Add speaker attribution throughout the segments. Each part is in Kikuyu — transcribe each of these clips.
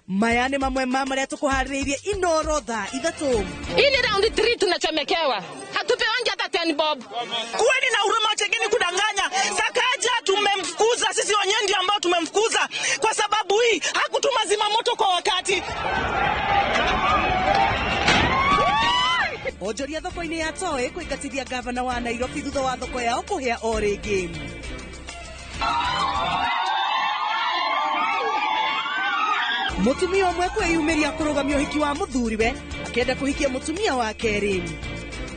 Speaker 1: Maya nĩ mamwe ma marĩa tũkũharĩrĩirie Inoro thaa 3.
Speaker 2: Ili round 3 tunachomekewa, hatupewangi hata 10 bob.
Speaker 3: Kuweni na huruma, chekeni kudanganya. Sakaja tumemfukuza sisi wenyewe ndio ambao tumemfukuza kwa sababu hii hakutuma zimamoto kwa wakati.
Speaker 1: Onjoria thoko-inĩ ya Toi kũingatithia gavana wa Nairobi thutha wa thoko yao kũhĩa o rĩngĩ. Mũtumia ũmwe kwĩyumĩria kũrũgamia ũhiki wa mũthuriwe akĩenda kũhikia mũtumia wa kerĩ.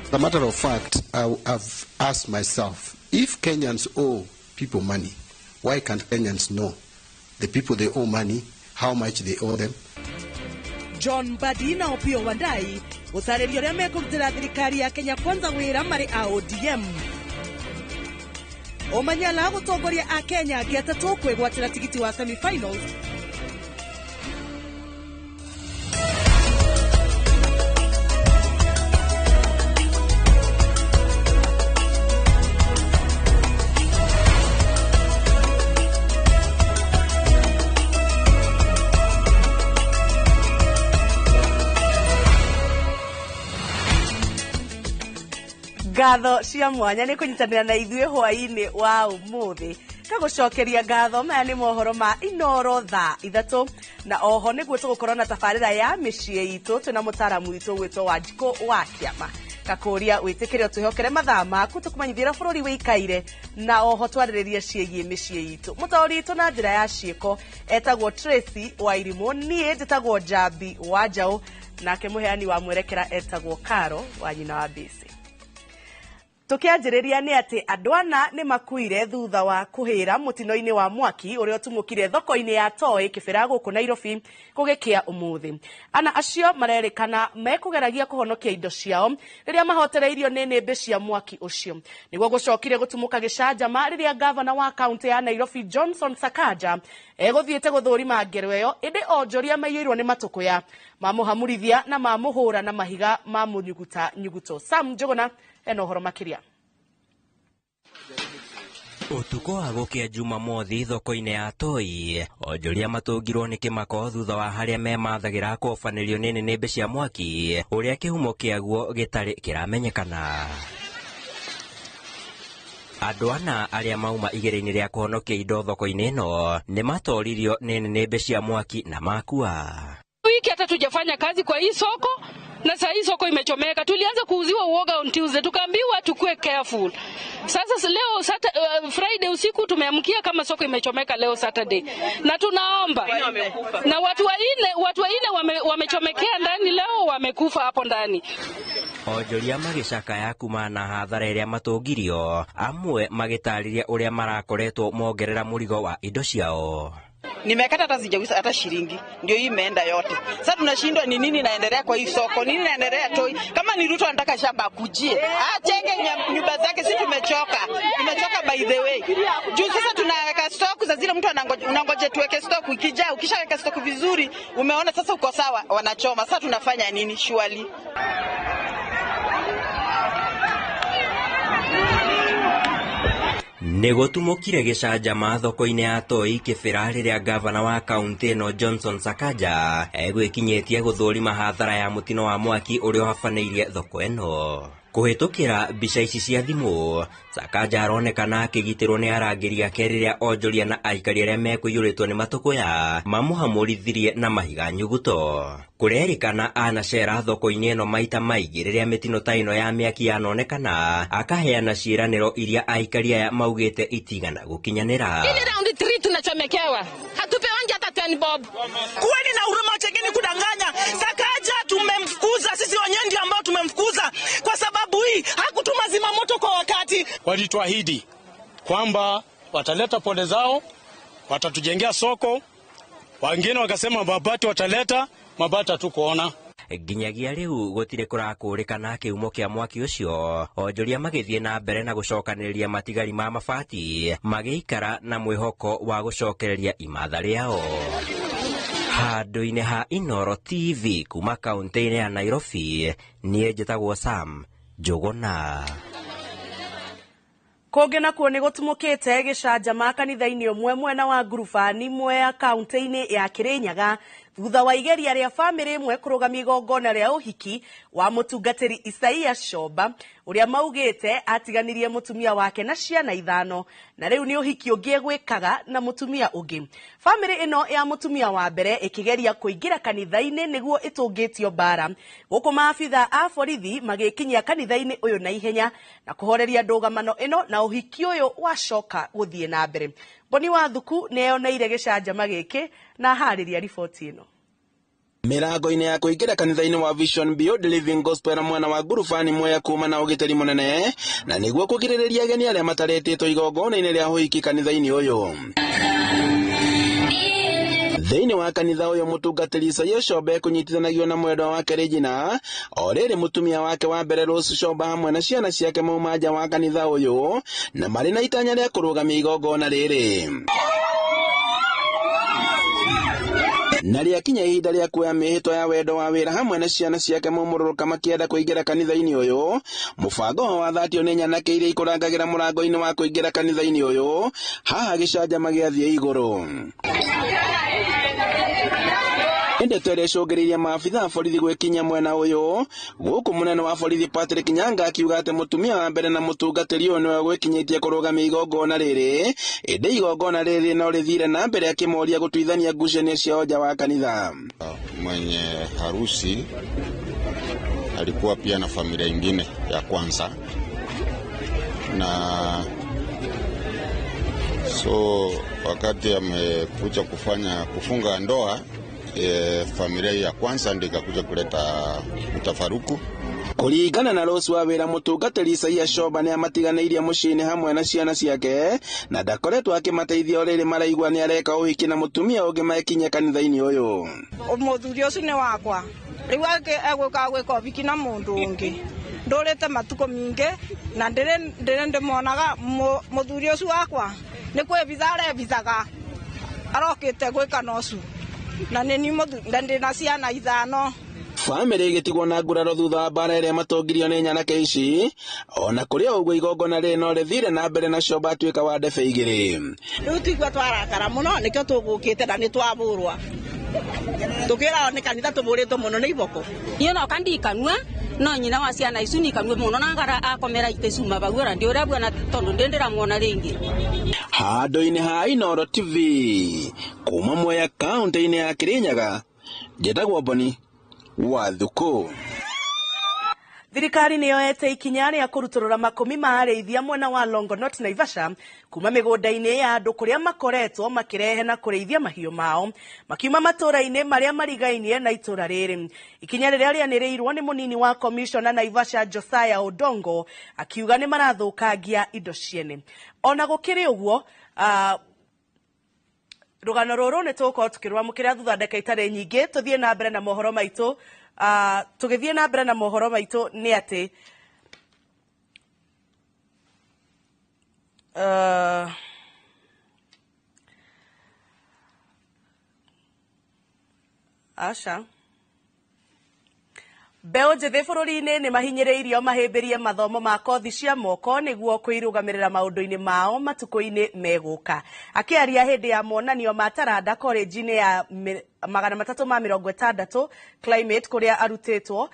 Speaker 4: As a matter of fact, I have asked myself, if Kenyans owe people money, why can't Kenyans know the people they owe money, how much they owe them?
Speaker 1: John Mbadi na Opiyo Wandayi gũtarĩria ũrĩa mekũrutĩra thirikari ya Kenya Kwanza wĩra marĩ a ODM. Omanyala gũtongoria a Kenya angĩ atatũ kwĩgwatĩra tigiti wa semi-finals. Ngatho cia mwanya nĩ kũnyitanĩra na ithuĩ hwaĩ-inĩ wa ũmũthĩ. Ngagũcokeria ngatho. Maya nĩ mohoro ma Inoro thaa 3, na oho nĩguo tũgũkorwo na tabarĩra ya mĩciĩ itũ twĩna mũtaaramu witũ gwĩtwo Wanjikũ wa Kĩama. Ngakũria wĩtĩkĩre ũtwĩhokere mathaa maku tũkũmenyithie ũrĩa bũrũri wĩikaire, na oho twarĩrĩrie ciĩgiĩ mĩciĩ itũ. Mũtaũri witũ na njĩra ya ciĩko etagwo Tracy Wairimũ, niĩ njĩtagwo Njambi wa Njaũ, nake mũheani wa mwerekera etagwo Karo wa nyina wa Bisi. Tukianjĩrĩria nĩ atĩ andũ ana nĩ makuire thutha wa kũhĩra mũtino-inĩ wa mwaki ũrĩa ũtumũkire thoko-inĩ ya Toi Kĩbĩra gũkũ Nairobi kũgĩkĩa ũmũthĩ. Ana acio marerĩkana mekũgeragia kũhonokia indo ciao rĩrĩa mahotereirio nĩ nĩmbĩ cia mwaki ũcio. Nĩguo gũcokire gũtumũka gĩcanjama rĩrĩa gavana wa kaũntĩ ya Nairobi Johnson Sakaja egũthiĩte gũthũrima ngero ĩyo, ĩndĩ onjoria maiyũirwo nĩ matũkũya mamũhamurithia na mamũhũra na mahiga mamũnyuguta nyuguto. Sam Njũgũna ena ũhoro makĩria.
Speaker 5: Ũtukũ wa gũkĩa Jumamothi thoko-inĩ ya Toi, onjoria matũngirwo nĩ kĩmako thutha wa harĩa memathagĩra kũhobanĩrio nĩ nĩnĩmbĩ cia mwaki ũrĩa kĩhumo kĩaguo gĩtarĩ kĩramenyekana. Andũ ana arĩa mauma igĩrĩ-inĩ rĩa kũhonokia indo thoko-inĩ ĩno nĩ matoririo nĩ nĩnĩmbĩ cia mwaki na makua.
Speaker 2: Wiki hata tujafanya kazi kwa hii soko, na saa hii soko imechomeka. Tulianza kuuziwa uoga on Tuesday, tukaambiwa tukue careful. Sasa leo Friday usiku tumeamkia kama soko imechomeka leo Saturday. Na tunaomba. Na watu waine wamechomekea ndani leo, wamekufa hapo ndani.
Speaker 5: Onjoria magĩcakaya kuma na hathara ĩrĩa matũngirio, amwe magĩtarĩria ũrĩa marakoretwo mongerera mũrigo wa indo ciao.
Speaker 6: Nimekata hata sijagusa hata shilingi, ndio hii imeenda yote. Sasa tunashindwa ni nini inaendelea kwa hii soko, nini inaendelea Toi. Kama ni Ruto anataka shamba akujie, achenge nyumba zake, sisi tumechoka. Tumechoka by the way. Juu sasa tunaweka stock za zile mtu unangoja tuweke stock, ikijaa, ukishaweka stock vizuri, umeona sasa uko sawa, wanachoma. Sasa tunafanya nini surely?
Speaker 5: Nĩ gũtumũkire gĩcanjama thoko-inĩ ya Toi Kĩbĩra rĩrĩa gavana wa kaũntĩ ĩno Johnson Sakaja egwĩkinyĩtie gũthũrima hathara ya mũtino wa mwaki ũrĩa ũhabanĩirie thoko ĩno. Kũhĩtũkĩra mbica ici cia thimũ, Sakaja aronekana akĩgitĩrwo nĩ arangĩri ake rĩrĩa onjoria na aikari arĩa mekũiyũrĩtwo nĩ matũkũya mamũhamũrithirie na mahiga nyuguto. Kũrerĩkana anacera thoko-inĩ ĩno maita maingĩ rĩrĩa mĩtino ta ĩno ya mĩaki yanonekana, akaheana ciĩranĩro iria aikari aya maugĩte itigana gũkinyanĩra.
Speaker 2: Ili round 3 tunachomekewa, hatupewangi hata 10 bob.
Speaker 3: Kuweni na huruma, chekeni kudanganya. Sakaja tumemfukuza, sisi wenyewe ndio ambao tumemfukuza kwa sababu hii hakutuma zimamoto kwa wakati.
Speaker 7: Walituahidi kwamba wataleta pole zao, watatujengea soko. Wengine wakasema mabati wataleta, mabati hatukuona.
Speaker 5: Nginyagia rĩu gũtirĩ kũrakũrĩkana kĩhumo kĩa mwaki ũcio, onjoria magĩthiĩ na mbere na gũcokanĩrĩria matigari ma mabati, magĩikara na mwĩhoko wa gũcokereria imatha rĩao. Handũ-inĩ ha Inoro TV kuma kaũntĩ-inĩ ya Nairobi, niĩ njĩtagwo Sam Njũgũna.
Speaker 1: Kũngĩ nakuo nĩ gũtumũkĩte gĩcanjama kanitha-inĩ ũmwe mwena wa Ngurubani Mwea kaũntĩ-inĩ ya Kĩrĩnyaga Thutha wa igeria rĩa bamĩrĩ ĩmwe kũrũgamia igongona rĩa ũhiki wa mũtungatĩri Isaia Shomba ũrĩa maugĩte atiganirie mũtumia wake na ciana 5 na rĩu nĩ ũhiki ũngĩ egwĩkaga na mũtumia ũngĩ. Bamĩrĩ ĩno ya mũtumia wa mbere ĩkĩgeria kũingĩra kanitha-inĩ nĩguo ĩtũngĩtio mbara, gũkũ maabitha a borithi magĩkinyia kanitha-inĩ ũyũ na ihenya na kũhoreria ndũgamano ĩno na ũhiki ũyũ wacoka gũthiĩ na mbere. Boni wa Thuku nĩ eyoneire gĩcanjama gĩkĩ na harĩria riboti ĩno.
Speaker 8: Mirango-inĩ ya kũingĩra kanitha-inĩ wa Vision Beyond Living Gospel mwena wa ngurubani Mwea kuma na ũgitĩri mũnene na nĩguo kũgirĩrĩria ageni arĩa mataretĩtwo igongona-inĩ rĩa ũhiki kanitha-inĩ ũyũ. Thĩinĩ wa kanitha ũyũ mũtungatĩri Isaia Shomba ekũnyitithanagio na mwendwa wake Regina, o rĩrĩ mũtumia wake wa mbere Rose Shomba hamwe na ciana ciake mauma nja wa kanitha ũyũ na marĩ na itanya rĩa kũrũgamia igongona rĩrĩ. Na rĩakinya ihinda rĩa kuoya mĩhĩtwa ya wendo wa wĩra hamwe na ciana ciake maumũrũrũka makĩenda kũingĩra kanitha-inĩ ũyũ, mũbango wao wathatio nĩ nyanake iria ikũrangagĩra mũrango-inĩ wa kũingĩra kanitha-inĩ ũyũ, haha gĩcanjama gĩathiĩ igũrũ. Ndeto ĩrĩa ĩcũngĩrĩirie maabitha a borithi gwĩkinyia mwena ũyũ, gũkũ mũnene wa borithi Patrick Nyanga akiuga atĩ mũtumia wa mbere na mũtungatĩri ũyũ nĩwe gwĩkinyĩtie kũrũgamia igongona rĩrĩ, ĩndĩ igongona rĩrĩ no rĩthire na mbere akĩmoria gũtuithania ngucanio ciao nja wa kanitha.
Speaker 9: Mwenye harusi alikuwa pia na familia ingine ya kwanza, na so wakati amekuja kufanya kufunga ndoa familia ya kwanza ndio ikakuja kuleta mtafaruku.
Speaker 8: Kũringana na Rose wa wĩra mũtungatĩri Isaia Shomba nĩ amatiganĩirie mũciĩ-inĩ hamwe na ciana ciake na ndakoretwo akĩmateithia o rĩrĩ maraigua nĩ areka ũhiki na mũtumia ũngĩ mekinye kanitha-inĩ ũyũ.
Speaker 10: Mũthuri ũcio nĩ wakwa rĩu egũka gwĩka ũhiki na mũndũ ũngĩ ndũrĩte matukũ mingĩ na ndĩrĩ ndĩmonaga mũthuri ũcio wakwa nĩ kwĩbitha arebithaga arokĩte gwĩka na ũcio na nĩ ndĩ na ciana 5.
Speaker 8: Bamĩrĩ ĩgĩtigwo na nguraro thutha wa mbara ĩrĩa matongirio nĩ nyanake ici, ona kũrĩ o ũguo igongona rĩrĩ no rĩthire na mbere na Shomba atuĩka wa ndebe 2.
Speaker 6: Rĩu tũigua twarakara mũno nĩkĩo tũgũkĩte na nĩ twabũrwa tũkĩrao nĩ kanitha tũbũrĩtwo mũno nĩ iboko.
Speaker 11: Niĩ no kandikanua no nyina wa ciana icu nikanue mũno na ngara akomera ite cuma bau ora ndiũrĩa tondũ ndĩ ndĩramuona rĩngĩ.
Speaker 8: Handũ-inĩ ha Inooro TV kuma Mwea kaũntĩ-inĩ ya Kirinyaga, njĩtagwo Boni wa Thuku.
Speaker 1: Thirikari nĩ yoete ikinya rĩa kũrutũrũra makũmi ma arĩithia mwena wa Longonot Naivasha kuma mĩgũnda-inĩ ya andũ kũrĩa makoretwo makĩrehe na kũrĩithia mahiũ mao makiuma matũũra-inĩ marĩa marigainie na itũũra rĩrĩ. Ikinya rĩrĩa rĩanĩrĩirwo nĩ mũnini wa komishona Naivasha Josiah Odongo akiuga nĩ marathũkangia indo ciene. Ona gũkĩrĩ ũguo, rũgano rũrũ nĩ tũgũkorwo tũkĩrwamũkĩra thutha ndagĩka itarĩ nyingĩ. Tũthiĩ na mbere na mohoro maitũ. Tũgĩthiĩ na mbere na mohoro maitũ nĩ atĩ aca mbeũ njĩthĩ bũrũri-inĩ nĩ mahinyĩrĩirio mahĩmbĩrie mathomo ma kothi cia moko nĩguo kwĩrũgamĩrĩra maũndũ-inĩ mao matukũ-inĩ megũka. Akĩaria hĩndĩ ya monanio ma Taranda college-inĩ ya 360 Climate kũrĩa arutĩtwo,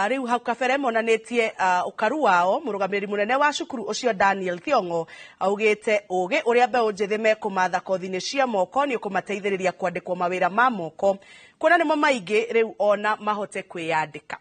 Speaker 1: rĩu hau kabere monanĩtie ũkaru wao. Mũrũgamĩrĩri mũnene wa cukuru ũcio Daniel Thiong'o augĩte ũgĩ ũrĩa mbeũ njĩthĩ mekũmatha kothi-inĩ cia moko nĩ ũkũmateithĩrĩria kwandĩkwo mawĩra ma moko kuona nĩmo maingĩ rĩu ona mahote kwĩyandĩka.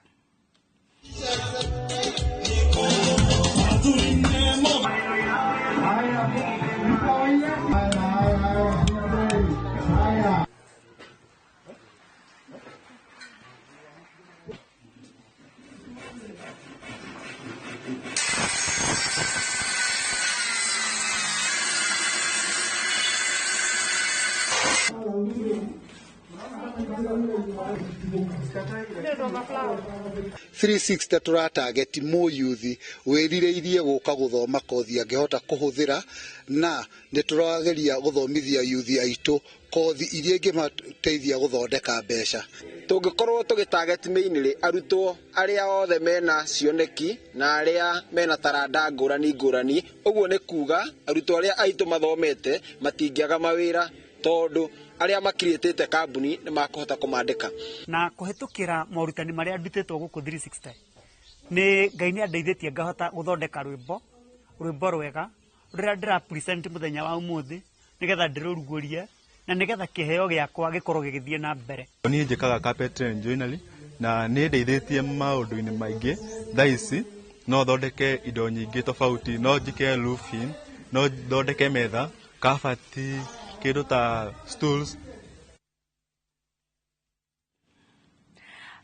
Speaker 4: 360 tũratarget mũyuthi wĩrirĩirie gũka gũthoma kothi angĩhota kũhũthĩra, na nĩ tũrageria gũthomithia yuthi aitũ kothi iria ingĩmateithia gũthondeka mbeca.
Speaker 12: Tũngĩkorwo tũgĩtarget mainly arutwo arĩa othe mena cioneki na arĩa mena taranda ngũrani ngũrani, ũguo nĩ kuga arutwo arĩa aitũ mathomete matingĩaga mawĩra. Tondũ arĩa makiriĩtĩte kambuni nĩ makũhota kũmandĩka.
Speaker 13: Na kũhetũkĩra morutani marĩa ndutĩtwo gũkũ 360, nĩ Ngai nĩ andeithĩtie ngahota gũthondeka rwĩmbo, rwĩmbo rwega rũrĩa ndĩra present mũthenya wa ũmũthĩ, nĩgetha ndĩrũrugũrie na nĩgetha kĩheo gĩakwa gĩkorwo gĩgĩthiĩ na mbere.
Speaker 14: Niĩ njĩkaga carpentry and joinery na nĩ ndeithĩtie maũndũ-inĩ maingĩ. Thaa ici no thondeke indo nyingĩ tofauti, no njĩke roofing, no thondeke metha, kabati, kĩndũ ta stools.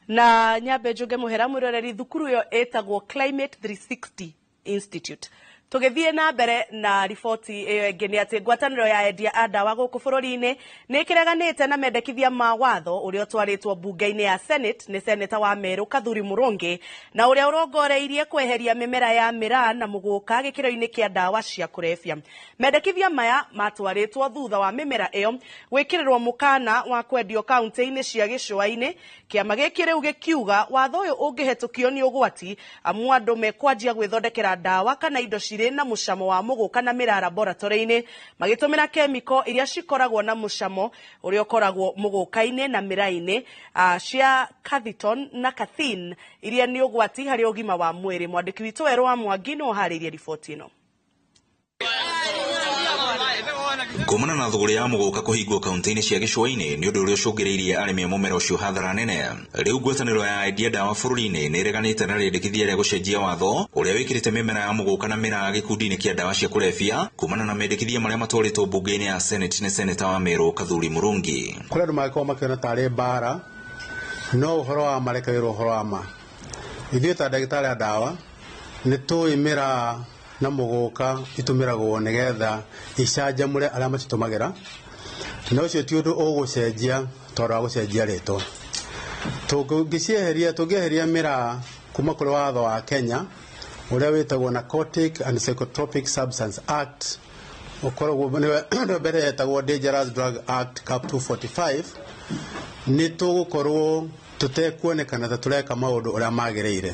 Speaker 1: Na nyambe njuge muhera mwiroreri, thukuru ĩyo ĩtagwo Climate 360 Institute. Tũgĩthiĩ na mbere na riboti ĩyo ĩngĩ, nĩ atĩ ngwatanĩro ya endia a ndawa gũkũ bũrũri-inĩ nĩ ĩkĩreganĩte na mendekithia ma watho ũrĩa ũtwarĩtwo mbunge-inĩ ya Senate nĩ seneta wa Meru Kathuri Murungi, na ũrĩa ũrongoreirie kweheria mĩmera ya mĩraa na mũgũka gĩkĩro-inĩ kĩa ndawa cia kũrebia. Mendekithia maya matwarĩtwo thutha wa mĩmera ĩyo gwĩkĩrĩrwo mũkana wa kwendio kaunti-inĩ cia gĩcũa-inĩ. Kĩama gĩkĩ rĩu gĩkiuga watho ũyũ ũngĩhetũkio nĩ ũgwati, amu andũ mekwanjia gwĩthondekera ndawa kana indo cirĩ na mũcamo wa mũgũka na mĩraa laboratory-inĩ magĩtũmĩra kemiko iria cikoragwo na mũcamo ũrĩa ũkoragwo mũgũka-inĩ na mĩraa-inĩ cia Cathinone na Cathine, iria nĩ ũgwati harĩ ũgima wa mwĩrĩ. Mwandĩki witũ Werũ wa Mwangi nĩ ũharĩirie riboti ĩno.
Speaker 15: Kumana na thũgũrĩ ya mũgũka kũhingwo kaunti-inĩ cia gĩcũa-inĩ nĩ ũndũ ũrĩa ũcũngĩrĩirie arĩmi a mũmera ũcio hathara nene, rĩu ngwatanĩro ya endia ndawa bũrũri-inĩ nĩ ĩreganĩte na rĩendekithia rĩa gũcenjia watho ũrĩa wĩkĩrĩte mĩmera ya mũgũka na mĩraa gĩkundi-inĩ kĩa ndawa cia kũrebia, kumana na mendekithia marĩa matwarĩtwo mbunge-inĩ ya Senate nĩ seneta wa Meru Kathuri Murungi.
Speaker 16: Kũrĩ andũ mangĩkorwo makĩona tarĩ mbara, no ũhoro wa ma reke wĩrwo ũhoro wa ma. Ithuĩ ta ndagĩtarĩ a ndawa nĩ tũĩ mĩraa na mũgũka itũmĩragwo nĩgetha icanjamũre arĩa macitũmagĩra, na ũcio ti ũndũ ũgũcenjia tondũ wa gũcenjia rĩtwa. Tũngĩcieheria, tũngĩeheria mĩraa kuma kũrĩ watho wa Kenya ũrĩa wĩtagwo Narcotic and Psychotropic Substance Act, ũkoragwo nĩwe mbere yetagwo Dangerous Drug Act Cap 245, nĩ tũgũkorwo tũtekuonekana ta tũreka maũndũ ũrĩa magĩrĩire,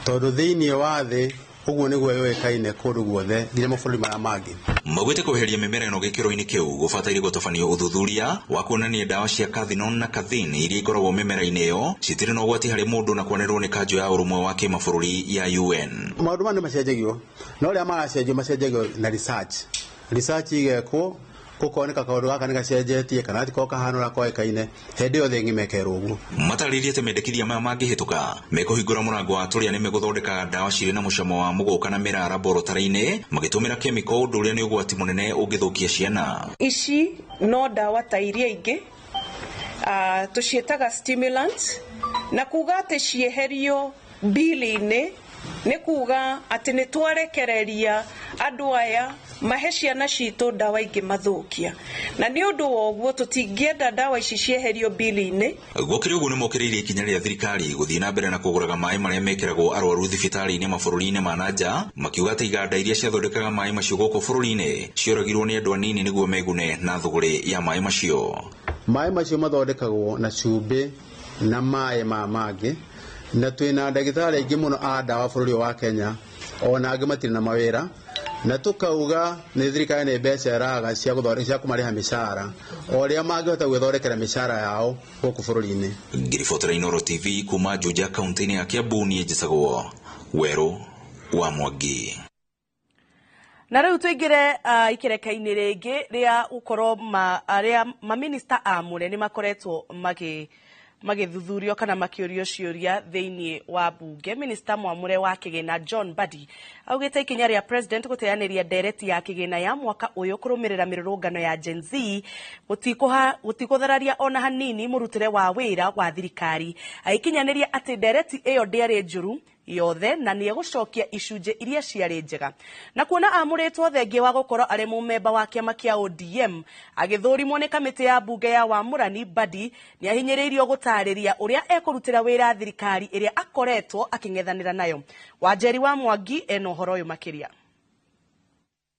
Speaker 16: tondũ thĩinĩ wa thĩ ũguo nĩguo yũĩkaine kũndũ guothe nginya mabũrũri marĩa mangĩ.
Speaker 15: Maugĩte kweheria mĩmera ĩno gĩkĩro-inĩ kĩu gũbataire gũtabanio ũthuthuria wa kuonania ndawa cia Cathinone na Cathine iria ikoragwo mĩmera-inĩ ĩyo citirĩ na ũgwati harĩ mũndũ na kwanĩrĩrwo nĩ kanjũ ya ũrũmwe wa kĩmabũrũri ya UN.
Speaker 16: Maũndũ maya nĩ macenjagio, no rĩrĩa maracenjio macenjagio na research. Research igekwo gũkoneka kaũndũ gaka nĩ gacenjetie kana gatikorwo kahana ũrĩa koĩkaine, hĩndĩ ĩyo thĩ ng'ima ĩkerwo ũguo.
Speaker 15: Matarĩrie atĩ mendekithia maya mangĩhĩtũka mekũhingũra mũrango wa tũrĩa nĩ megũthondeka ndawa cirĩ na mũcamo wa mũgũka na mĩraa laboratory-inĩ magĩtũmĩra kemiko, ũndũ ũrĩa nĩ ũgwati mũnene ũngĩthũkia ciana.
Speaker 17: Ici no ndawa ta iria ingĩ, tũciĩtaga stimulants, na kuga atĩ cieherio bili-inĩ nĩ kuga atĩ nĩ twarekereria andũ aya mahe ciana citũ ndawa ingĩ mathũkia, na nĩ ũndũ wa ũguo tũtingĩenda ndawa ici cieherio bili-inĩ.
Speaker 15: Gũkĩrĩ ũguo nĩ mokĩrĩirie ikinya rĩa thirikari gũthiĩ na mbere na kũgũraga maĩ marĩa mekĩragwo arwaru thibitarĩ-inĩ mabũrũri-inĩ ma na nja, makiuga atĩ iganda iria ciathondekaga maĩ macio gũkũ bũrũri-inĩ cioragirwo nĩ andũ anini nĩguo megune na thũgũrĩ ya maĩ macio.
Speaker 16: Maĩ macio mathondekagwo na cumbĩ na maĩ ma mangĩ, na twĩna ndagĩtarĩ aingĩ mũno a ndawa bũrũri wa Kenya, ona angĩ matirĩ na mawĩra, na tukauga nĩ thirikari nĩ mbeca ĩraga cia gũthondeka cia kũmarĩha mĩcara o ũrĩa mangĩhota gwĩthondekera mĩcara yao gũkũ bũrũri-inĩ.
Speaker 15: Ngĩribotera Inooro TV kuma Juja kaunti-inĩ ya Kiambu, niĩ njĩtagwo Werũ wa Mwangi.
Speaker 1: Na rĩu tũingĩre ikereka-inĩ rĩngĩ rĩa gũkorwo arĩa maminista amũre nĩ makoretwo magĩthuthurio kana makĩũrio ciũria thĩinĩ wa mbunge. Minista mwamũre wa kĩgĩna John Mbadi augĩte ikinya rĩa president gũteanĩria ndereti ya kĩgĩna ya mwaka ũyũ kũrũmĩrĩra mĩrũrũngano ya Gen Z gũtikũthararia ona hanini mũrutĩre wa wĩra wa thirikari, agĩkinyanĩria atĩ ndereti ĩyo ndĩarĩ njũru yothe na nĩ egũcokia icunjĩ iria ciarĩ njega. Na kuona amũrĩtwo thengia wa gũkorwo arĩ mũmemba wa kĩama kĩa ODM agĩthũrimwo nĩ kamĩtĩ ya mbunge ya wamũrani, Mbadi nĩ ahinyĩrĩirio gũtarĩria ũrĩa ekũrutĩra wĩra thirikari ĩrĩa akoretwo akĩng'ethanĩra nayo. Wanjeri wa Mwangi ena ũhoro ũyũ makĩria.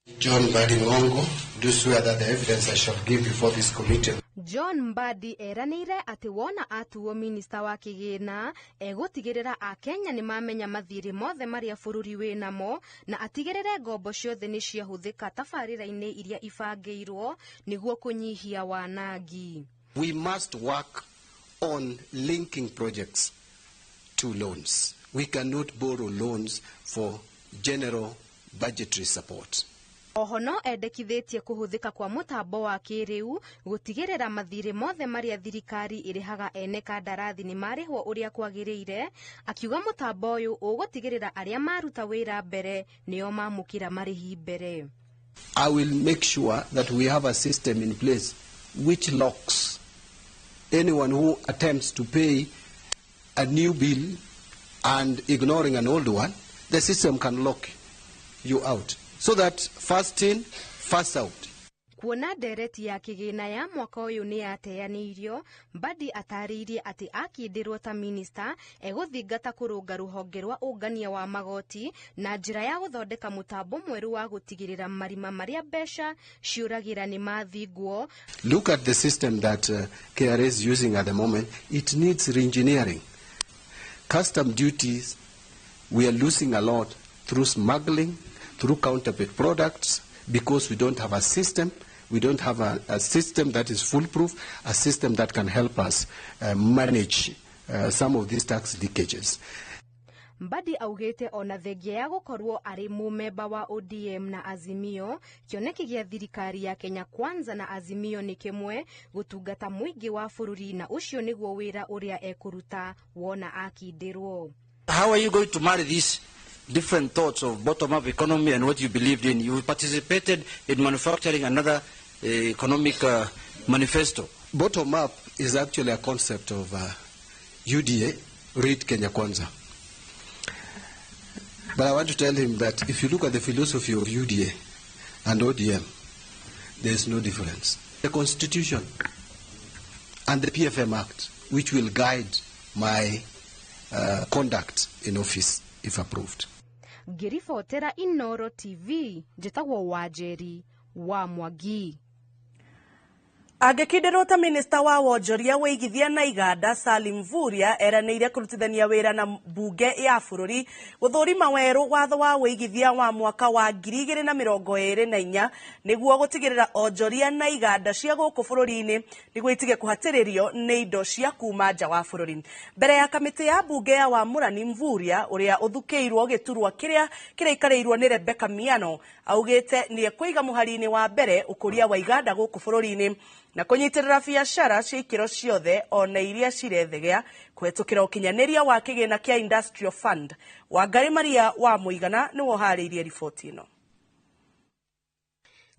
Speaker 18: John Mbadi Ngongo, do swear that the evidence I shall give before this committee.
Speaker 19: John Mbadi eranĩire atĩ wona atuo minista wa kĩgĩna egũtigĩrĩra akenya nĩ mamenya mathirĩ mothe marĩa bũrũri wĩ namo na atigĩrĩre ngombo ciothe nĩ ciahũthĩka tabarĩra-inĩ iria ibangĩirwo nĩguo kũnyihia wanangi.
Speaker 18: We must work on linking projects to loans. We cannot borrow loans for general budgetary support.
Speaker 19: Oho no endekithĩtie kũhũthĩka kwa mũtambo wa kĩrĩu gũtigĩrĩra mathirĩ mothe marĩa thirikari ĩrĩhaga ene kandarathi nĩ marĩhwo ũrĩa kwagĩrĩire, akiuga mũtambo ũyũ ũgũtigĩrĩra arĩa maruta wĩra mbere nĩo mamũkĩra marĩhi mbere.
Speaker 18: I will make sure that we have a system in place which locks anyone who attempts to pay a new bill and ignoring an old one. The system can lock you out. So that first in, first out.
Speaker 19: Kuona ndereti ya kĩgĩna ya mwaka ũyũ nĩ yateanĩirio, Mbadi atarĩirie atĩ akĩndĩrwo ta minista egũthingata kũrũnga rũhonge rwa ũngania wa magoti na njĩra ya gũthondeka mũtambo mwerũ wa gũtigĩrĩra marima marĩa mbeca ciũragĩra nĩ mathingwo.
Speaker 18: Look at the system that KRA is using at the moment. It needs reengineering. Custom duties, we are losing a lot through smuggling, through counterfeit products, because we don't have a system. We don't have a system that is foolproof, a system that can help us manage some of these tax leakages.
Speaker 19: Mbadi augĩte ona thengia ya gũkorwo arĩ mũmemba wa ODM na Azimio, kĩoneki gĩa thirikari ya Kenya Kwanza na Azimio nĩ kĩmwe, gũtungata mũingĩ wa bũrũri, na ũcio nĩguo wĩra ũrĩa ekũruta wona akindĩrwo.
Speaker 20: How are you going to marry these different thoughts of bottom-up economy and what you believed in? You participated in manufacturing another economic manifesto.
Speaker 18: Bottom-up is actually a concept of UDA, read Kenya Kwanza. But I want to tell him that if you look at the philosophy of UDA and ODM, there is no difference. The Constitution and the PFM Act, which will guide my conduct in office if approved.
Speaker 19: Ngĩribotera Inoro TV, njĩtagwo Wanjeri wa Mwangi.
Speaker 1: Angĩkindĩrwo ta minista wa wonjoria wĩigithia na iganda Salim Mvurya eranĩire kũrutithania wĩra na mbunge ya bũrũri gũthũrima werũ watho wa wĩigithia wa mwaka wa 2024 nĩguo gũtigĩrĩra onjoria na iganda cia gũkũ bũrũri-inĩ nĩguo itige kũhatĩrĩrio nĩ indo cia kuma nja wa bũrũri. Mbere ya kamĩtĩ ya mbunge ya Wamũrani, Mvurya ũrĩa ũthukĩirwo gĩturwa kĩrĩa kĩraikarĩirwo nĩ Rebecca Miano augĩte nĩ ekũiga mũhari-inĩ wa mbere ũkũria wa iganda gũkũ bũrũri-inĩ na kũnyitĩrĩra biacara cia ikĩro ciothe ona iria cirethegea kũhetũkĩra ũkinyanĩria wa kĩgĩna kĩa Industrial Fund. Wangari Maria wa Mũigana nĩwe ũharĩirie riboti ĩno.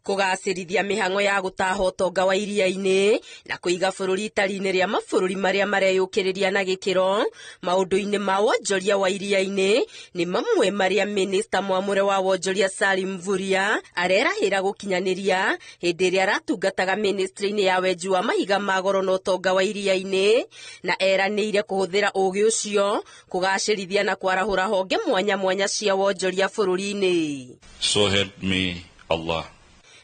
Speaker 21: Kũgacĩrithia mĩhang'o ya gũtaha ũtonga wa iria-inĩ na kũiga bũrũri itari-inĩ rĩa mabũrũri marĩa mareyũkĩrĩria na gĩkĩro maũndũ-inĩ ma wonjoria wa iria-inĩ nĩ mamwe marĩa minista mwamũre wa wonjoria Salim Mvurya arerahĩra gũkinyanĩria hĩndĩ ĩrĩa aratungataga ministry-inĩ ya wenji wa mahiga ma goro na ũtonga wa iria-inĩ, na eranĩire kũhũthĩra ũgĩ ũcio kũgacĩrithia na kwarahũra honge mwanya mwanya cia wonjoria bũrũri-inĩ.
Speaker 22: So help me Allah.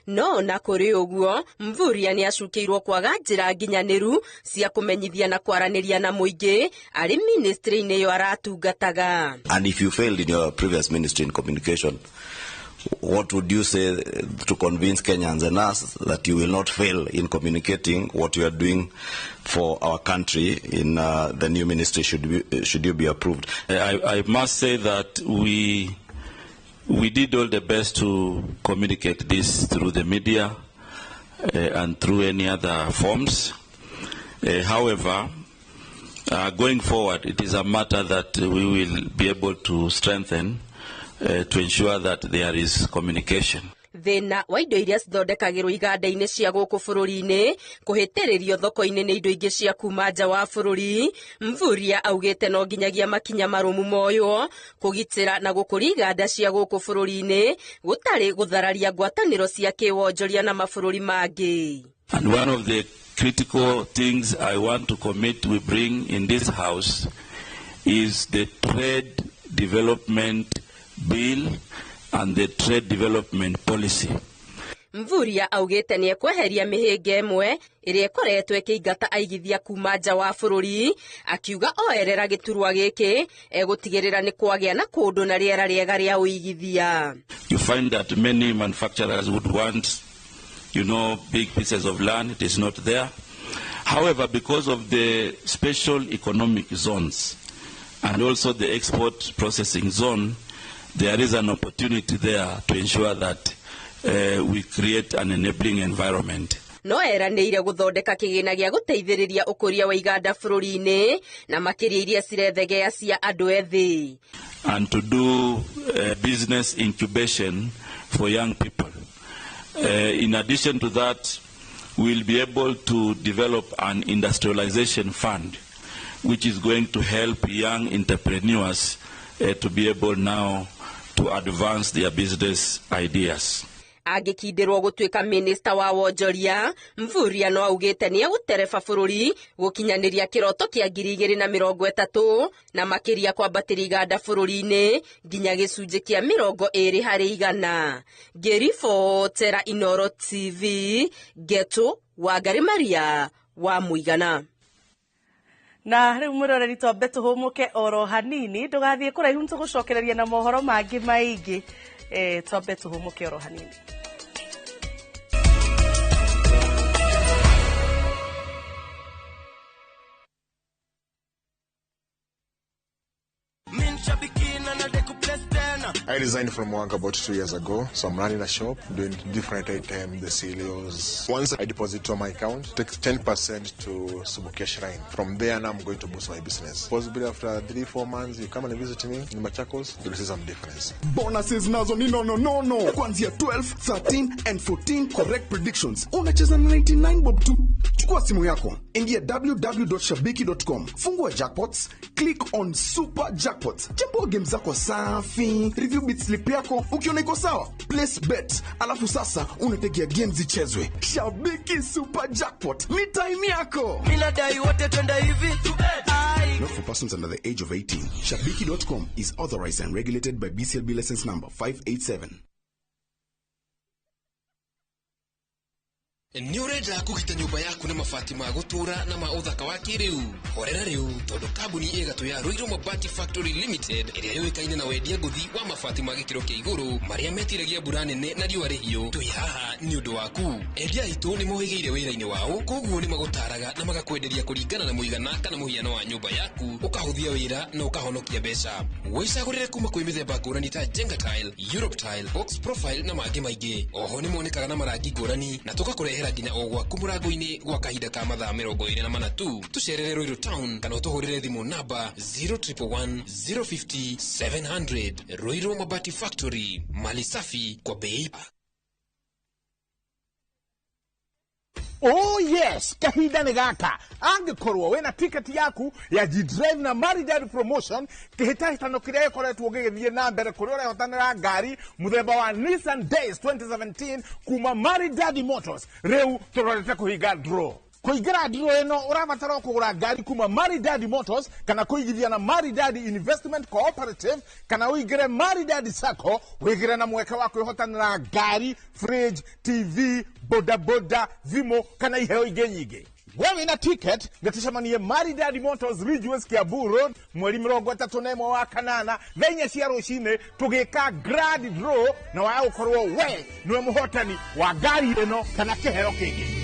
Speaker 21: No na kũrĩ ũguo, Mvurya nĩ acukĩirwo kwaga njĩra nginyanĩru cia kũmenyithia na kwaranĩria na mũingĩ arĩ ministry-inĩ ĩyo aratungataga.
Speaker 23: And if you failed in your previous ministry in communication, what would you say to convince Kenyans and us that you will not fail in communicating what you are doing for our country in the new ministry should you be approved?
Speaker 22: I must say that we did all the best to communicate this through the media and through any other forms. However, going forward, it is a matter that we will be able to strengthen to ensure that there is communication.
Speaker 21: Thĩna wa indo iria cithondekagĩrwo iganda-inĩ cia gũkũ bũrũri-inĩ kũhĩtĩrĩrio thoko-inĩ nĩ indo ingĩ cia kuma nja wa bũrũri, Mvurya augĩte no nginyagia makinya marũmu moywo kũgitĩra na gũkũria iganda cia gũkũ bũrũri-inĩ gũtarĩ gũthararia ngwatanĩro cia kĩwonjoria na mabũrũri mangĩ.
Speaker 22: And one of the critical things I want to commit we bring in this house is the Trade Development Bill and the trade development policy.
Speaker 21: Mvurya augĩte nĩ ekweheria mĩhĩnga ĩmwe ĩrĩa ĩkoretwo ĩkĩingata aigithia kuma nja wa bũrũri, akiuga oerera gĩturwa gĩkĩ egũtigĩrĩra nĩ kwagĩa na kũndũ na rĩera rĩega rĩa ũigithia.
Speaker 22: You find that many manufacturers would want, big pieces of land. It is not there. However, because of the special economic zones and also the export processing zone, there is an opportunity there to ensure that we create an enabling environment.
Speaker 21: No eranĩire gũthondeka kĩgĩna gĩa gũteithĩrĩria ũkũria wa iganda bũrũri-inĩ na makĩria iria cirethegea cia andũ ethĩ.
Speaker 22: And to do business incubation for young people. In addition to that, we'll be able to develop an industrialization fund, which is going to help young entrepreneurs to be able now to advance their business ideas.
Speaker 21: Angĩkindĩrwo gũtuĩka minista wa wonjoria, Mvurya no augĩte nĩ egũtereba bũrũri gũkinyanĩria kĩroto kĩa 2030 na makĩria kwambatĩria iganda bũrũri-inĩ nginya gĩcunjĩ kĩa 20%. Ngĩribotera Inooro TV, Geto Wangari Maria wa Mũigana.
Speaker 1: Na rĩu mwĩroreri twambe tũhũmũke oro hanini, ndũgathiĩ kũraihu nĩtũgũcokereria na mohoro mangĩ maingĩ. Twambe tũhũmũke oro hanini.
Speaker 2: I resigned from work about 2 years ago, so I'm running a shop, doing different items, the cereals. Once I deposit to my account, takes 10% to Subukia Shrine. From there, now I'm going to boost my business. Possibly after 3-4 months, you come and visit me in Machakos, you'll see some difference.
Speaker 3: Bonuses nazo ni no. Kuanzia 12, 13 and 14 correct predictions. Unacheza 99 bob tu. Chukua simu yako, ingia www.shabiki.com, fungua jackpots, click on super jackpots. Chambua game zako safi, review bit slip yako, ukiona iko sawa, place bet. Alafu sasa unategea games zichezwe. Shabiki Super Jackpot ni time yako.
Speaker 7: Mimi nadai wote twende hivi.
Speaker 3: Not for persons under the age of 18. Shabiki.com is authorized and regulated by BCLB license number 587.
Speaker 24: Nĩ ũrenda kũgita nyũmba yaku na mabati ma gũtũũra na ma ũthaka wa kĩrĩu? Horera rĩu tondũ kambuni ĩgatũ ya Ruiru Mabati Factory Limited ĩrĩa yũĩkaine na wendia ngũthi wa mabati ma gĩkĩro kĩa igũrũ marĩa metiragia mbura nene na riũa rĩhiũ, twĩ haha nĩ ũndũ waku. Endia aitũ nĩ mohĩgĩire wĩra-inĩ wao, koguo nĩ magũtaraga na magakwenderia kũringana na mũigana kana mũhiano wa nyũmba yaku, ũkahũthia wĩra na ũkahonokia mbeca. Wĩcagũrĩre kuma kwĩ mĩthemba ngũrani ta Jenga Tile, Europe Tile, Box Profile na mangĩ maingĩ. Oho nĩ monekaga na marangi ngũrani na tũgakũrehera nginya o gwaku mũrango-inĩ gwa kahinda ka mathaa 24 tu. Tũcerere Ruiru Town kana ũtũhũrĩre thimũ namba 0111 050 700. Ruiru Mabati Factory, mali safi kwa bei.
Speaker 25: Oh yes, kahinda nĩ gaka. Angĩkorwo wĩna ticket yaku ya G-Drive na Maridad promotion, kĩhĩtahĩtano kĩrĩa gĩkoretwo gĩgĩthiĩ na mbere kũrĩa ũrehotanĩra ngari mũthemba wa Nissan Days 2017 kuma Maridad Motors. Rĩu tũrorete kũhinga draw. Kũingĩra draw ĩno ũrabatara kũgũra ngari kuma Maridad Motors kana kũigithia na Maridad Investment Cooperative kana ũingĩre Maridad Sacco wĩgĩre na mweke wa kwĩhotanĩra ngari, fridge, TV, boda boda, thimũ kana iheo ingĩ nyingĩ. We wĩna ticket nĩtũcemanie Maridad Motors Ridgeways Kiambu Road mweri 31 wa kanana thaa 4 cia rũcinĩ tũgĩka grand draw na waya gũkorwo we nĩwe mũhotani wa ngari ĩno kana kĩheo kĩngĩ.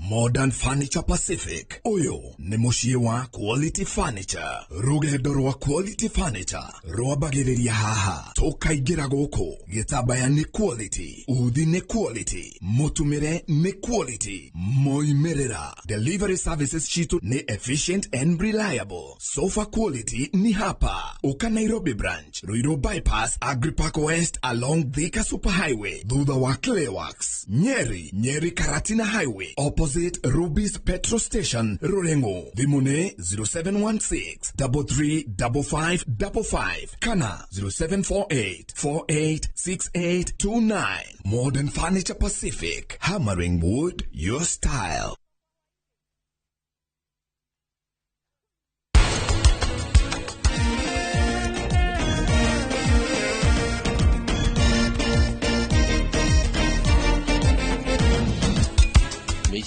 Speaker 3: Modern Furniture Pacific. Uyu ni muciĩ wa Quality Furniture. Rũgendo rwa Quality Furniture rwambagĩrĩria haha. Tũkaingĩra gũkũ. Gĩtambaya nĩ quality, uthi nĩ quality, mũtumĩre nĩ quality, moimĩrĩra. Delivery services citu nĩ efficient and reliable. Sofa quality ni hapa. Uka Nairobi branch, Ruiru bypass, Agripark West along Thika Superhighway, thutha wa Clayworks, Nyeri, Nyeri Karatina Highway, opposite Ruby's Petrol Station, Rurengo. Thimũ 0716 335555 kana 0748 486829. Modern Furniture Pacific, hammering wood your style.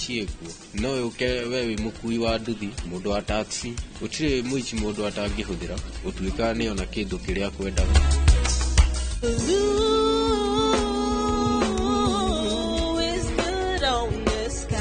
Speaker 5: ciĩkuo. No yũke we wĩ mũkui wa nduthi, mũndũ wa taxi, gũtirĩ mũici mũndũ atangĩhũthĩra gũtuĩka nĩona kĩndũ kĩrĩa kwendaga.
Speaker 6: Blue is good on the sky.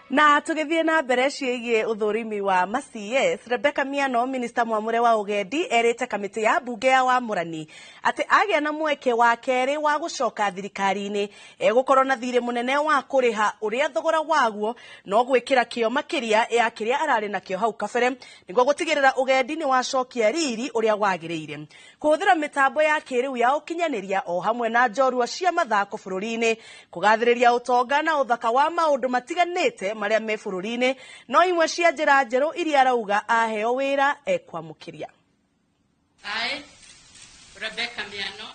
Speaker 1: Na tũgĩthiĩ na mbere ciĩgiĩ ũthũrimi wa ma CS, Rebecca Miano, minista mwamũre wa ũgendi, erĩte kamĩtĩ ya mbunge ya wamũrani atĩ agĩa na mweke wa kerĩ wa gũcoka thirikari-inĩ egũkorwo na thirĩ mũnene wa kũrĩha ũrĩa thogora waguo no gwĩkĩra kĩo makĩria ya kĩrĩa ararĩ nakĩo hau kabere nĩguo gũtigĩrĩra ũgendi nĩ wacokia riri ũrĩa wagĩrĩire. Kũhũthĩra mĩtambo ya kĩrĩu ya ũkinyanĩria o hamwe na njorua cia mathako bũrũri-inĩ kũgathĩrĩria ũtonga na ũthaka wa maũndũ matiganĩte marĩa me bũrũri-inĩ no imwe cia njĩra njerũ iria arauga aheo wĩra ekwamũkĩria.
Speaker 9: I, Rebecca Miano.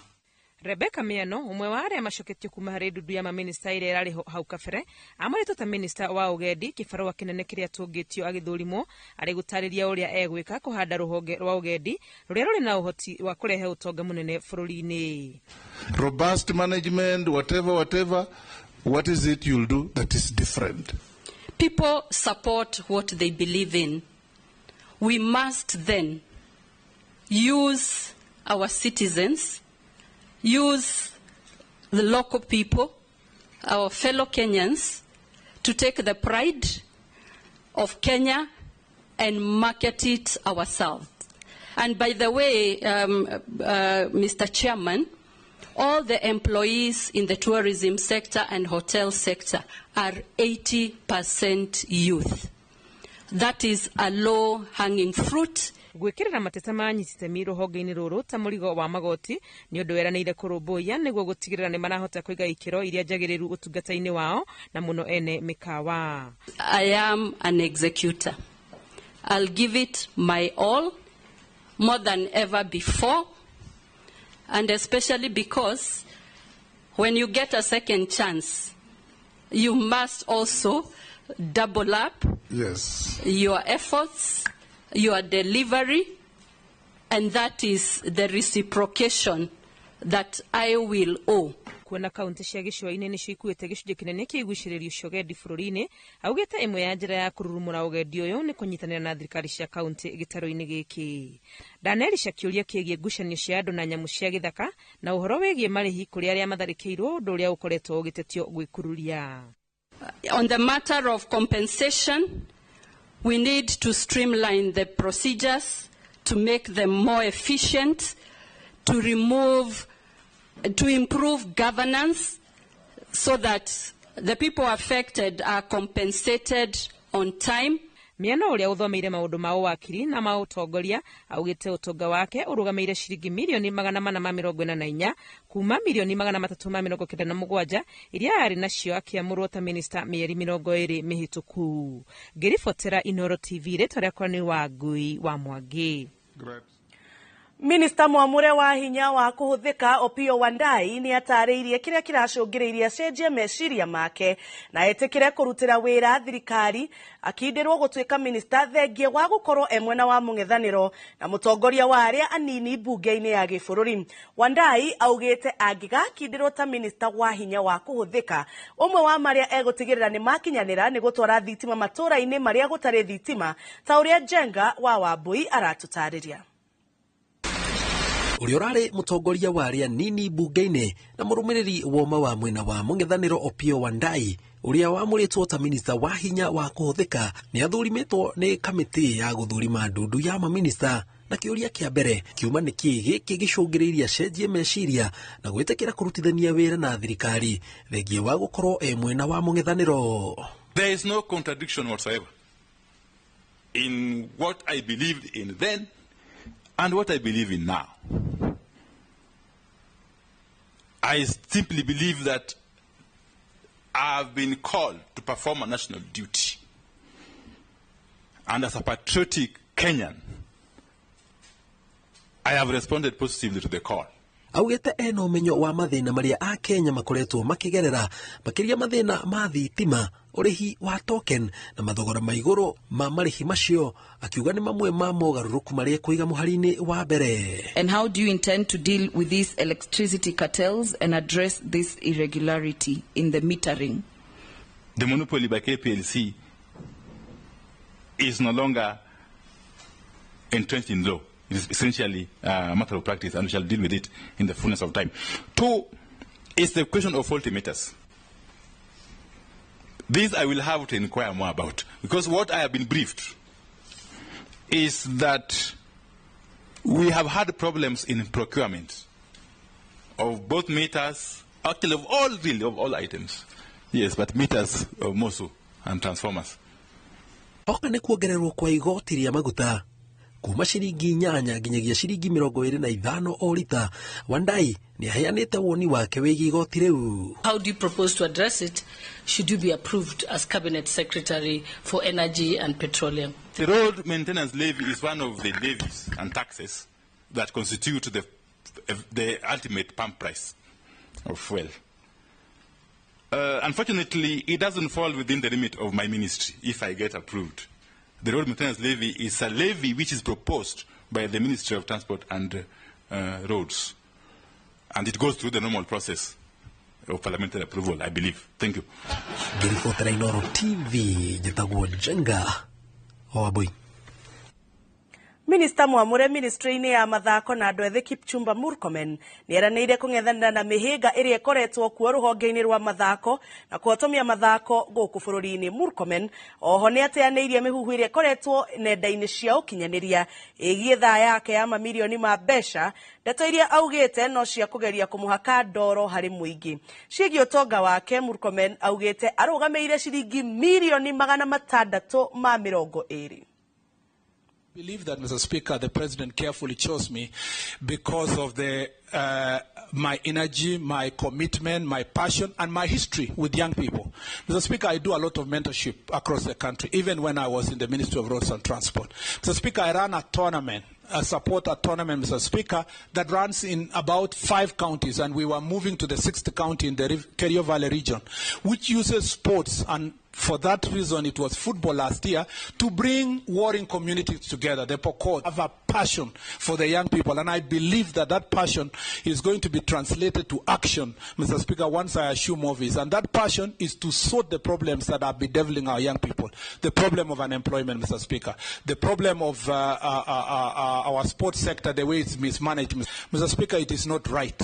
Speaker 10: Rebecca Miano ũmwe wa arĩa macoketio kuma harĩ ndundu ya maminista ĩrĩa ĩrarĩ ho hau kabere amũrĩtwo ta minista wa ũgendi kĩbarũa kĩnene kĩrĩa tũngĩtio agĩthũrimwo arĩ gũtarĩria ũrĩa egwĩka kũhanda rũhonge rwa ũgendi rũrĩa rũrĩ na ũhoti wa kũrehe ũtonga mũnene bũrũri-inĩ.
Speaker 11: Robust management, whatever, whatever, what is it you'll do that is different?
Speaker 9: People support what they believe in. We must then use our citizens, use the local people, our fellow Kenyans, to take the pride of Kenya and market it ourselves. And by the way, Mr. Chairman, all the employees in the tourism sector and hotel sector are 80% youth. That is a low-hanging fruit.
Speaker 10: Gwĩkĩrĩra mateta ma anyititemi rũhonge-inĩ rũrũ ta mũrigo wa magoti nĩ ũndũ weranĩire kũrũmbũiya nĩguo gũtigĩrĩra nĩ marahota kũiga ikĩro iria njagĩrĩru ũtungata-inĩ wao na mũno ene mĩkawa.
Speaker 9: I am an executor. I'll give it my all, more than ever before, and especially because when you get a second chance, you must also double up
Speaker 11: Yes.
Speaker 9: your efforts, your delivery, and that is the reciprocation that I will owe.
Speaker 10: Kuona kaunti cia gĩcũa-inĩ nĩcio ikuĩte gĩcunjĩ kĩnene kĩa igucĩrĩrio cia ũgendi bũrũri-inĩ, augĩte ĩmwe ya njĩra ya kũrurumũra ũgendi ũyũ nĩ kũnyitanĩra na thirikari cia kaunti gĩtarũ-inĩ gĩkĩ. Ndanerisha kĩũria kĩgiĩ ngucanio cia andũ na nyamũ cia gĩthaka na ũhoro wĩgiĩ marĩhi kũrĩ arĩa matharĩkĩirwo, ũndũ ũrĩa ũkoretwo ũgĩtetio gwĩkururia.
Speaker 9: On the matter of compensation, we need to streamline the procedures to make them more efficient, to improve governance so that the people affected are compensated on time.
Speaker 10: Miano ũrĩa ũthomeire maũndũ ma ũwakiri na ma ũtongoria augĩte ũtonga wake ũrũgamĩire ciringi mirioni 444 kuma mirioni 397 iria arĩ nacio akĩamũrwo ta minista mĩeri 20 mĩhĩtũku. Ngĩribotera Inooro TV, rĩtwa rĩakwa nĩ Wangui wa Mwangi.
Speaker 1: Minista mwamũre wa hinya wa kũhũthĩka Opiyo Wandayi nĩ atarĩirie kĩrĩa kĩracũngĩrĩirie acenjie meciria make na etĩkĩre kũrutĩra wĩra thirikari akindĩrwo gũtuĩka minista thengia wa gũkorwo e mwena wa mũng'ethanĩro na mũtongoria wa arĩa anini mbunge-inĩ ya gĩbũrũri. Wandayi augĩte angĩgakindĩrwo ta minista wa hinya wa kũhũthĩka, ũmwe wa marĩa egũtigĩrĩra nĩ makinyanĩra nĩ gũtwara thitima matũũra-inĩ marĩa gũtarĩ thitima ta ũrĩa Njenga wa Wambui aratũtarĩria.
Speaker 26: Ũrĩa ũrarĩ mũtongoria wa arĩa nini mbunge-inĩ na mũrũmĩrĩri woma wa mwena wa mũng'ethanĩro Opiyo Wandayi ũrĩa wamũrĩtwo ta minista wa hinya wa kũhũthĩka nĩ athurimĩtwo nĩ kamĩtĩ ya gũthurima ndundu ya maminista, na kĩũria kĩa mbere kiuma nĩ kĩĩ gĩkĩ gĩcũngĩrĩirie acenjie meciria na gwĩtĩkĩra kũrutithania wĩra na thirikari thengia wa gũkorwo e mwena wa mũng'ethanĩro.
Speaker 27: There is no contradiction whatsoever in what I believed in then and what I believe in now. I simply believe that I've been called to perform a national duty. And as a patriotic Kenyan, I have responded positively to the call.
Speaker 26: Augĩte ena ũmenyo wa mathĩna marĩa Akenya makoretwo makĩgerera, makĩria mathĩna ma thitima, ũrĩhi wa token na mathogora ma igũrũ ma marĩhi macio, akiuga nĩ mamwe ma mogarũrũku marĩa kũiga mũhari-inĩ wa mbere.
Speaker 4: And how do you intend to deal with these electricity cartels and address this irregularity in the metering?
Speaker 27: The monopoly by KPLC is no longer entrenched in law. It is essentially a matter of practice, and we shall deal with it in the fullness of time. Two is the question of faulty meters. This I will have to inquire more about, because what I have been briefed is that we have had problems in procurement of both meters, actually of all, really, of all items. Yes, but meters more so, and transformers.
Speaker 26: Oka nĩ kuongererwo kwa igoti rĩa maguta kuma ciringi 8 nginyagia ciringi 25 o rita. Wandayi nĩ aheanĩte woni wake wĩgiĩ igoti rĩu.
Speaker 9: How do you propose to address it should you be approved as Cabinet Secretary for Energy and Petroleum?
Speaker 27: The road maintenance levy is one of the levies and taxes that constitute the ultimate pump price of fuel. Unfortunately, it doesn't fall within the remit of my ministry if I get approved. The road maintenance levy is a levy which is proposed by the Ministry of Transport and Roads. And it goes through the normal process of parliamentary approval, I believe. Thank you.
Speaker 26: Ngĩribotera Inooro TV, njĩtagwo Njenga Wambui.
Speaker 1: Minista mwamure ministry-inĩ ya mathako na andũ ethĩ Kipchumba Murkomen nĩeranĩire kũng'ethanĩra na mĩhĩnga ĩrĩa ĩkoretwo kuo rũhonge-inĩ rwa mathako na kũhotomia mathako gũkũ bũrũri-inĩ. Murkomen oho nĩateanĩirie mĩhuhu ĩrĩa ĩkoretwo nenda-inĩ cia ũkinyanĩria ĩgiĩ thaa yake ya mamirioni ma mbeca, ndeto iria augĩte no cia kũgeria kũmũhaka ndoro harĩ mũingĩ. Ciĩgiĩ ũtonga wake, Murkomen augĩte arũgamĩire ciringi mirioni 620.
Speaker 8: I believe that, Mr. Speaker, the President carefully chose me because of my energy, my commitment, my passion, and my history with young people. Mr. Speaker, I do a lot of mentorship across the country, even when I was in the Ministry of Roads and Transport. Mr. Speaker, I ran a tournament, a support a tournament, Mr. Speaker, that runs in about 5 counties, and we were moving to the 6th county in the Kerio Valley region, which uses sports, and for that reason it was football last year, to bring warring communities together. The Pokot have a passion for the young people, and I believe that that passion is going to be translated to action, Mr. Speaker, once I assume office. And that passion is to sort the problems that are bedeviling our young people. The problem of unemployment, Mr. Speaker, the problem of our sports sector, the way it's mismanaged. Mr. Speaker, it is not right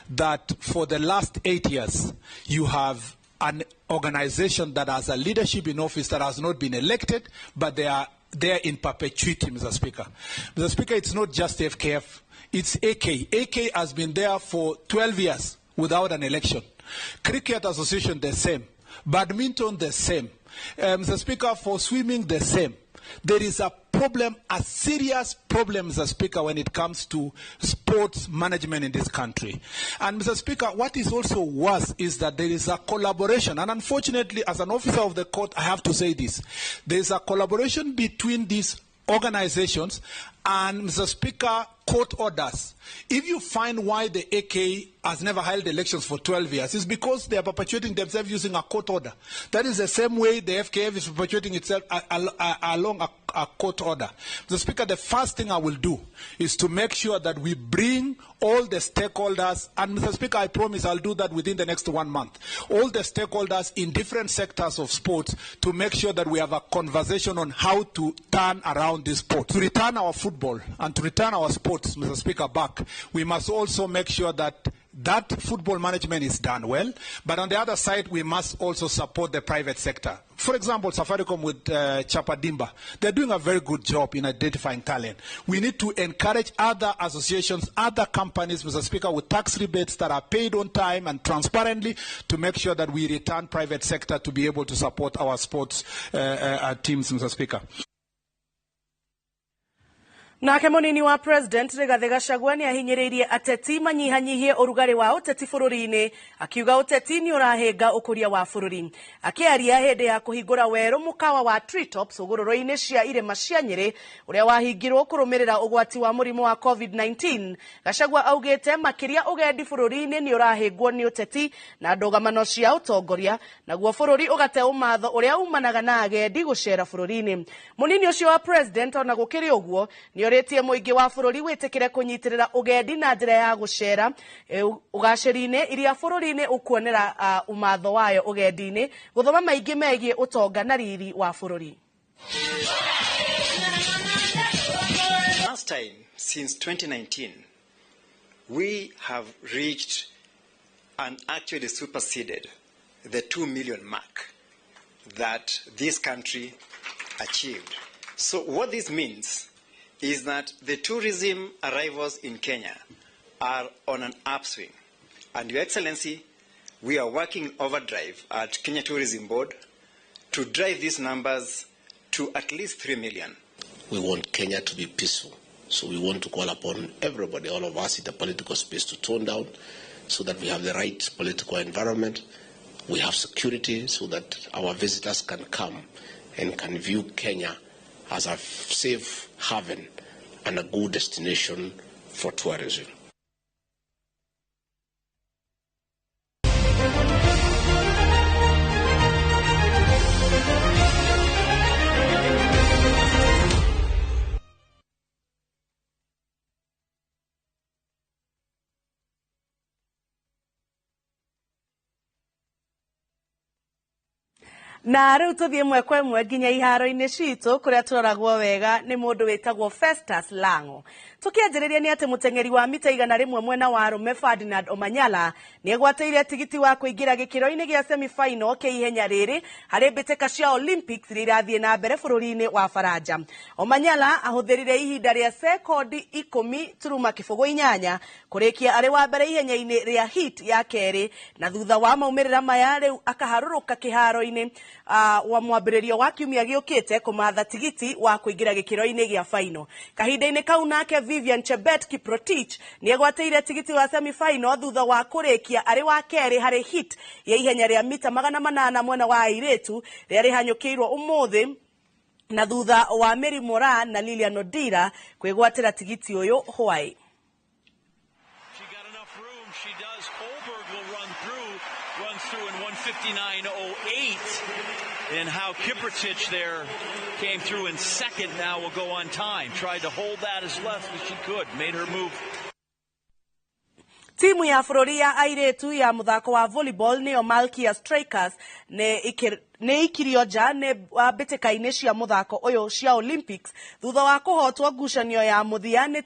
Speaker 8: that for the last 8 years you have an organization that has a leadership in office that has not been elected, but they are there in perpetuity, Mr. Speaker. Mr. Speaker, it's not just FKF, it's AK. AK has been there for 12 years without an election. Cricket Association, the same. Badminton, the same. Mr. Speaker, for swimming, the same. There is a problem, a serious problem, Mr. Speaker, when it comes to sports management in this country. And Mr. Speaker, what is also worse is that there is a collaboration, and unfortunately, as an officer of the court, I have to say this, there is a collaboration between these organizations and, Mr. Speaker, court orders. If you find why the AK has never held elections for 12 years, it's because they are perpetuating themselves using a court order. That is the same way the FKF is perpetuating itself along a court order. Mr. Speaker, the first thing I will do is to make sure that we bring all the stakeholders, and Mr. Speaker, I promise I'll do that within the next 1 month, all the stakeholders in different sectors of sports to make sure that we have a conversation on how to turn around this sport. To return our football and to return our sports, Mr. Speaker, back, we must also make sure that that football management is done well. But on the other side, we must also support the private sector. For example, Safaricom with Chapadimba, they're doing a very good job in identifying talent. We need to encourage other associations, other companies, Mr. Speaker, with tax rebates that are paid on time and transparently to make sure that we return private sector to be able to support our sports teams, Mr. Speaker.
Speaker 1: Nake munini wa president Rigathi Gachagua ni ahinyiriirie ateti manyihanyihie urugari wa uteti bururi-ini, akiuga uteti ni urahinga ukuria wa bururi. Akiaria hindi ya kuhingura weru mukawa wa Treetops ugururu-ini cia irima cia Nyeri uria wahingirwo kurumirira ugwati wa murimu wa COVID-19, Gachagua augite makiria ugendi bururi-ini ni urahingwo ni uteti na ndugamano cia utongoria, naguo bururi ugate umatho uria umanaga na agendi gucera bururi-ini. Munini ucio wa president ona gukiri uguo ni oritie muingi wa bururi witikire kunyitirira ugendi na njira ya gucera ugaciri-ini iria bururi-ini ukuonera umatho wayo ugendi-ini. Guthoma maingi megie utonga na riri wa bururi.
Speaker 12: Last time since 2019 we have reached and actually superseded the 2 million mark that this country achieved. So what this means is that the tourism arrivals in Kenya are on an upswing. And Your Excellency, we are working overdrive at Kenya Tourism Board to drive these numbers to at least 3 million.
Speaker 13: We want Kenya to be peaceful. So we want to call upon everybody, all of us in the political space, to tone down so that we have the right political environment. We have security so that our visitors can come and can view Kenya as a safe haven and a good destination for tourism.
Speaker 1: Na riu tuthie ĩmwe kwa ĩmwe nginya iharo-inĩ citũ kũrĩa tũroragwo wega nĩ mũndũ wĩtagwo Festus Lango. Tukianjĩrĩria nĩ atĩ mũteng'eri wa mita 100 mwena wa arũme Ferdinand Omanyala nĩegwatĩire tigiti wa kũingĩra gĩkĩro-inĩ gĩa semi-final kĩa ihenya rĩrĩ harĩ mbĩtĩka cia Olympics iria irathiĩ na mbere bũrũri-inĩ wa Faranja. Omanyala ahũthĩrire ihinda rĩa sekondi 10.08 kũrĩkia arĩ wa mbere ihenya-inĩ rĩa heat ya kerĩ, na thutha wa maumĩrĩra maya rĩu akaharũrũka kĩharo-inĩ wa mwambĩrĩrio wa kiumia gĩũkĩte kũmatha tigiti wa kũingĩra gĩkĩro-inĩ gĩa final. Kahinda-inĩ kau nake Vivian Chebet Kiprotich nĩegwatĩire tigiti wa semi-final thutha wa kũrĩkia arĩ wa kerĩ harĩ heat ya ihenya rĩa mita 800 mwena wa airĩtu rĩrĩa rĩhanyũkĩirwo ũmũthĩ, na thutha wa Mary Moraa na Lilian Odira kwĩgwatĩra tigiti ũyũ hwaĩ.
Speaker 14: Runs through in 1:59.08, and how Kiprotich there came through in second now will go on time. Tried to hold that as left as she could, made her move.
Speaker 1: Timu ya bũrũri ya airĩtu ya mũthako wa volleyball nĩyo Malkia Strikers nĩ ikirio nja nĩ mbĩtĩka-inĩ cia mũthako ũyũ cia Olympics thutha wa kũhotwo ngucanio ya mũthia nĩ